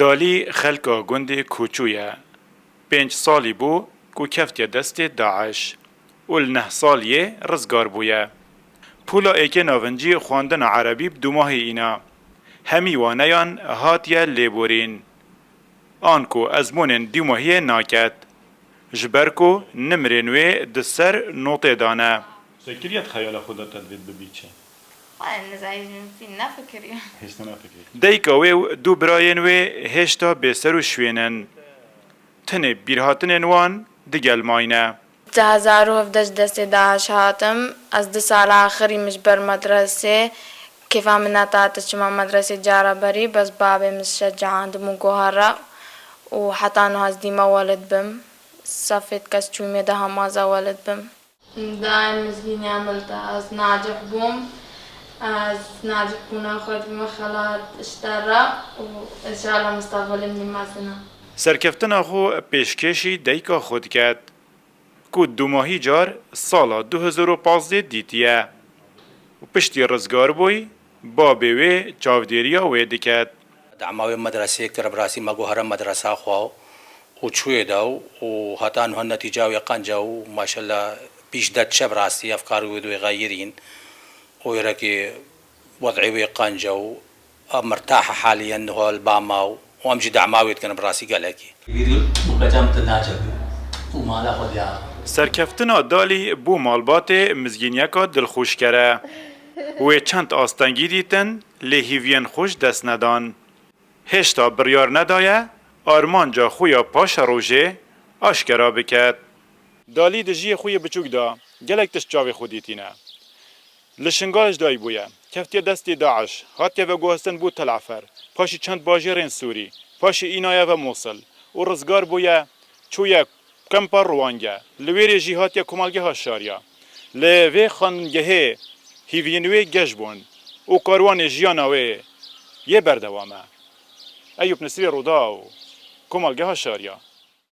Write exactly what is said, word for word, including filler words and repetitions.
Dalî xelka gundê Koçû ye. Pênc salî bû ku keftiye destê DAIŞ û li neh saliyê rizgar bûye. Pûla êkê navincî xwendina erebî bi dûmahî îna. Hemî waneyan hatiye lêborîn. Anku ezmûnên dûmahiyê naket. Ji ber ku nimrên wê di ser notê de ne. Sekiriye di xeyala xwe de te divêt bibî çi? Xwe nizayî ji min fî nefikiriye. Hêşta nefikirî. Dayika wê û du birayên wê hêşta bêser û şwênin. Tenê bîrhatinên wan digel mayne. Di hezar û hevdeh ji destê DAIŞ hatim. Ez du sala axirî min ji ber medresê, kêfa min netate çima medresê cara berî, bes babê min şecandim û got here û heta niha ez dîme welid bim. Sefê dike ez çûmê de hemaza welid bim. Daim mizgîniya min de ez nacih bûm. Ez nacihbûna xwe dibime xelat ji te re û înşallah mustaqbilê min jî mezin e. Serkeftina xwe pêşkêşî dayika xwe diket, ku dumahî car sala du hezar û pazdeh dîtiye û piştî rizgarbûyî babê wê çavdêriya wê diket. Dema wê medresê kir, bi rastî me got here medresa xwe û çûyê de û heta niha netîca wê qenc e û maşallah pîş de diçe, bi rastî ev kar wê dû xeyirîn û wêrekê wed'ê wê qenc e û em mirtah e haliyen niha li ba me û em jî dema wê dikin bi rastî gelekî. Vîdyo muqecem tu naçe û mala xwe diya. Serkeftina Dalî bû malbatê mizgîniyeka dilxweşker e. Wê çend astengî dîtin, lê hîviyên xwe ji dest nedan. Hêşta biryar nedaye armanca xwe ya paşerojê aşkera biket. Dalî di jiyê xwe yê biçûk de gelek tişt çavê xwe dîtîne. Li Şingal ji dayik bûye, keftiye destê DAIŞ, hatiye veguhestin bû Tel Efer, paşî çend bajêrên Sûrî, paşî înaye ve Mosil û rizgar bûye, çûye kempa Ruwange, li wêrê jî hatiye komelgeha Şariya. Li vê xanîngehê hîviyên wê geş bûn û karwanê jiyana wê yê berdewam e. Eyûp Nisrî, Rûdaw, komelgeha Şariya.